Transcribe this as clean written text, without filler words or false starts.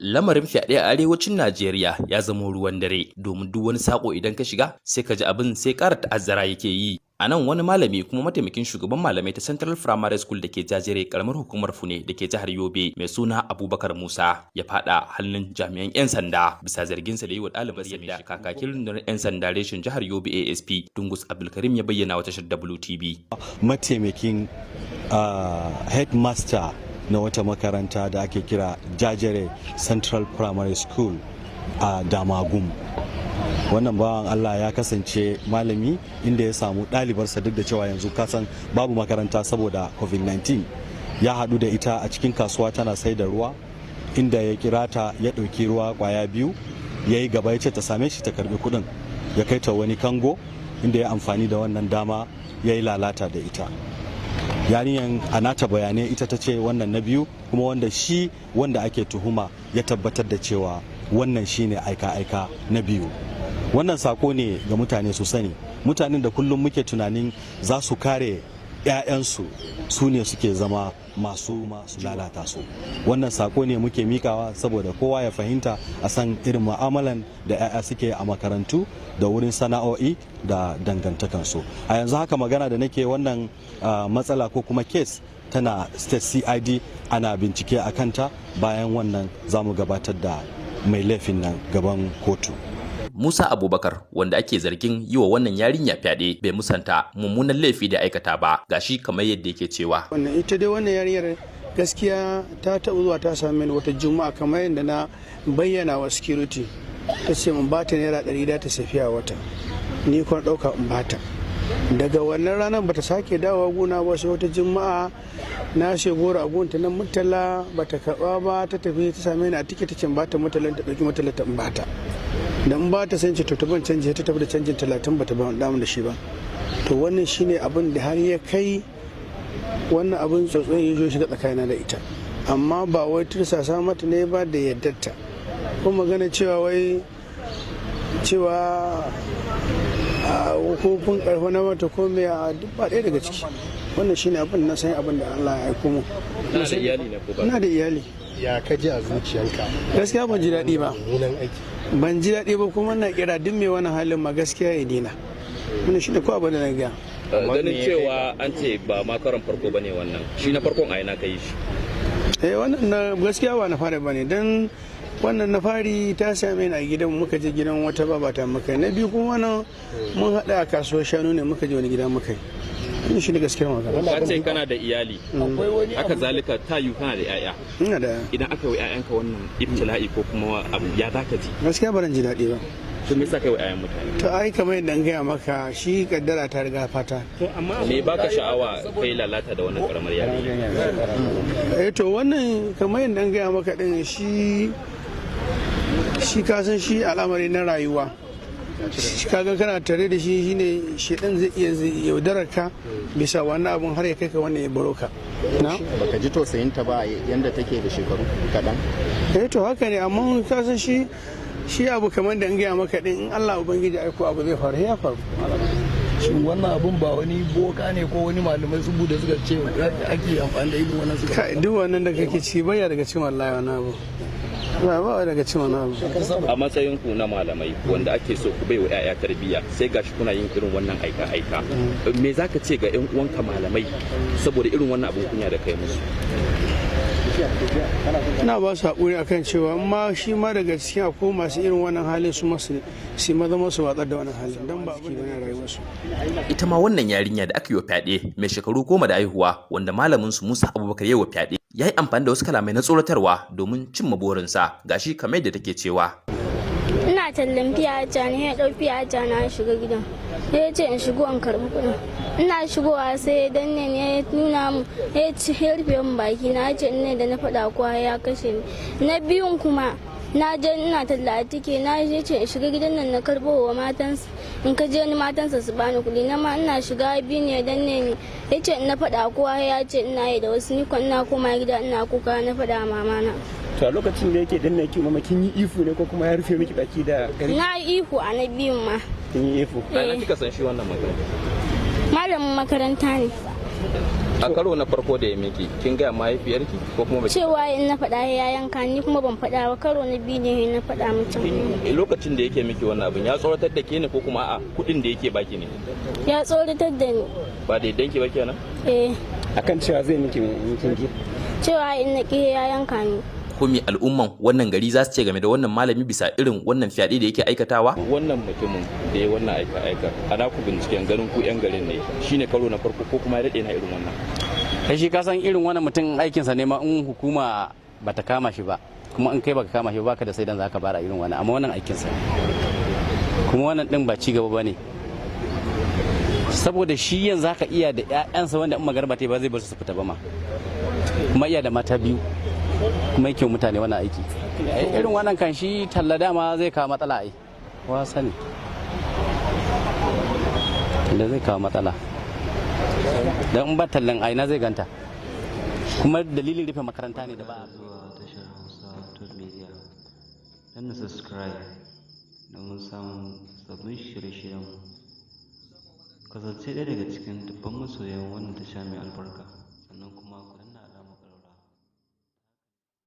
Lamarin fyaɗe a arewacin Najeriya ya zamo ruwan dare, domin duk wani sako idan ka shiga sai ka ji abin sai ƙara ta'azzara yake yi. A nan wani malami kuma mataimakin shugaban malamai ta Central Primary School da ke Jajere, karamar hukumar Fune da ke jihar Yobe, mai suna Abubakar Musa, ya fada hannun jami'an 'yan sanda bisa zarginsa da yi wa ɗalibar. Yadda kakakin rundunar 'yan sanda reshen jihar Yobe, ASP Dungus Abdulkarim, ya bayyana wa tashar WTV. Mataimakin headmaster na wata makaranta da ake kira Jajere Central Primary School a Damagum. Wannan bawan Allah ya kasance malami inda ya samu ɗalibarsa, duk da cewa yanzu kasan babu makaranta saboda COVID-19. Ya haɗu da ita a cikin kasuwa tana sai da ruwa, inda ya kira ta, ya ɗauki ruwa kwaya biyu, ya yi gaba, ya ce ta same shi ta karbi kuɗin. Ya kai ta wani kango inda ya amfani da wannan dama ya yi lalata da ita. Yarinyar, a nata bayanai, ita ta ce wannan na biyu kuma, wanda shi wanda ake tuhuma ya tabbatar da cewa wannan shine aika-aika na biyu. Wannan sako ne ga mutane su sani, mutanen da kullum muke tunanin za su kare 'ya'yansu, su ne suke zama masu lalata su. Wannan sako ne muke mikawa saboda kowa ya fahimta, a san irin mu'amalan da 'ya'ya suke a makarantu da wurin sana'o'i da dangantakansu. A yanzu haka magana da nake, wannan matsala ko kuma case tana State CID, ana bincike a kanta. Bayan wannan za mu gabatar da mai laifin nan gaban kotu. Musa Abubakar, wanda ake zargin yi wa wannan yarinya fyaɗe, bai musanta mummunan laifi da aikata ba. Gashi kamar yadda yake cewa. Wannan ita dai wannan yarinyar gaskiya ta taɓa zuwa ta same ni wata Juma'a, kamar yadda na bayyana wa security. Ta ce in ba ta ₦100 da ta safiya wata. Ni kuma ɗauka in bata. Daga wannan ranar bata sake dawowa gona ba, sai wata Juma'a na sai goro a gunta nan murtala, bata karba ba, ta tafi ta same ni a tike, ta ce bata murtalan, ta ɗauki murtala ta in bata. Da in ba ta san ce to ta ban canji, ta tafi da canjin 30, bata ba damu da shi ba. To wannan shine abin da har ya kai wannan abin tsotson ya zo shiga tsakanina da ita, amma ba wai tursasa mata ne ba, da yaddarta. Ko magana cewa wai cewa ko kun karfa na mata ko me, a duk ba ɗaya daga ciki. Wannan shine abin na san, abin da Allah ya aiko mu. Ina da iyali ne ko ba? Ina da iyali. Ya ka ji a zuciyanka? Gaskiya ban ji daɗi ba. Mummunan aiki. Ban ji daɗi ba, kuma na kira duk mai wani halin ma gaskiya ya dina. Wannan shine ko abin da na ga. Ganin cewa an ce ba ma karon farko bane wannan, shi na farkon a ina ka yi shi? Eh, wannan na gaskiya ba na fara bane, dan wannan na fari ta same ni a gidan, muka je gidan wata babata muka yi. Na biyu kuma wannan mun haɗa a kasuwar shanu ne, muka je wani gida muka yi. Wannan shi ne gaskiyar magana. Ka ce kana da iyali, haka zalika ta yiwu kana da 'ya'ya. Ina da. Idan aka yi wa 'ya'yanka wannan ibtila'i ko kuma abu, ya zaka ji? Gaskiya ba ji daɗi ba. To me yasa kai wa 'ya'yan mutane? To ai kamar yadda an gaya maka, shi kaddara ta riga fata. Me baka sha'awa kai lalata da wannan karamar yarinya? Eh, to wannan kamar yadda an gaya maka din, shi ka san shi al'amari na rayuwa, shi kaga kana tare da shi, shine shedan zai iya yaudarar ka bisa wannan abun har ya kai ka wannan ya baro ka na. Baka ji tausayin ta ba, yanda take da shekaru kaɗan? Eh, to haka ne, amma ka san shi abu kamar da an gaya maka din, in Allah Ubangiji aiko abu zai faru, ya faru. Shin wannan abun ba wani boka ne ko wani malamai su da suka ce ake amfani da irin wannan suka Kai, duk wannan da kake ci baya daga cikin, wallahi wannan abu ba daga cikin wannan abu. A matsayin ku na malamai wanda ake so ku bai wa 'ya'ya tarbiyya, sai gashi kuna yin irin wannan aika aika, me zaka ce ga 'yan uwanka malamai saboda irin wannan abun kunya da kai musu? Ina ba su haƙuri akan cewa ma shi ma daga cikin akwai masu irin wannan halin, su masu su maza masu watsar da wannan halin, don ba abin da ne rayuwarsu. Ita ma wannan yarinya da aka yi wa fyaɗe mai shekaru 10 da haihuwa, wanda malamin su Musa Abubakar ya yi wa fyaɗe, ya yi amfani da wasu kalamai na tsoratarwa domin cimma burinsa. Gashi kamar yadda take cewa. Ina tallan fiya ne, ya ɗau fiya na shiga gidan, sai ya ce in shigo in karɓi kuɗin. Ina shigowa sai ya danne ne, ya nuna mu, ya ci, ya rufe min baki na, ya ce ne da na faɗa kowa ya kashe ni. Na biyun kuma na je ina talla a tike na, je ce in shiga gidan nan na karɓo wa matansa, in ka je wani matansa su bani kuɗi na ma. Ina shiga biyu ne ya danne ni, ya ce in na faɗa kowa ya ce ina yi da wasu. Ni ko ina koma gida ina kuka na faɗa mama na. To a lokacin da yake danna ki, mama, kin yi ihu ne ko kuma ya rufe miki baki da ƙarfi? Na yi ihu a na biyun ma. Kin yi ihu? A ina kika san shi wannan magana? Malamin makaranta ne. A karo na farko da ya miki, kin gaya mahaifiyarki ko kuma ba? Cewa in na faɗa ya yanka ni, kuma ban faɗa ba. Karo na biyu ne na faɗa mutum. Lokacin da yake miki wannan abin, ya tsoratar da ke ne ko kuma a'a, kuɗin da yake baki ne? Ya tsoratar da ni. Ba da yaddanki ba kenan? Eh. Akan cewa zai miki kinki? Cewa in na ƙi ya yanka ni. Ko me al'umman wannan gari za su ce game da wannan malami bisa irin wannan fyaɗe da yake aikatawa? Wannan mutumin da ya wannan aika aika, ana ku binciken ganin ku yan garin ne, shine karo na farko ko kuma ya daɗe na irin wannan? Kai shi ka san irin wannan mutum aikinsa ne ma, in hukuma bata kama shi ba, kuma in kai baka kama shi ba, baka da sai dan zaka bara irin wannan. Amma wannan aikinsa ne, kuma wannan din ba ci gaba bane, saboda shi yanzu haka iya da ƴaƴansa wanda in magarba ta ba zai bar su fita ba ma, kuma iya da mata biyu, kuma yake mutane wannan aiki. Irin wannan kan shi talla dama zai kawo matsala. Ai wa sani da zai kawo matsala, dan in ba tallan aina zai ganta? Kuma dalilin rufe makaranta ne da ba a Zuwa tashar Hausa Top Media. Danna subscribe domin samun sabbin shirye-shiryen. Kasance ɗaya daga cikin dubban masoyan wannan tasha mai albarka. Sannan kuma ku danna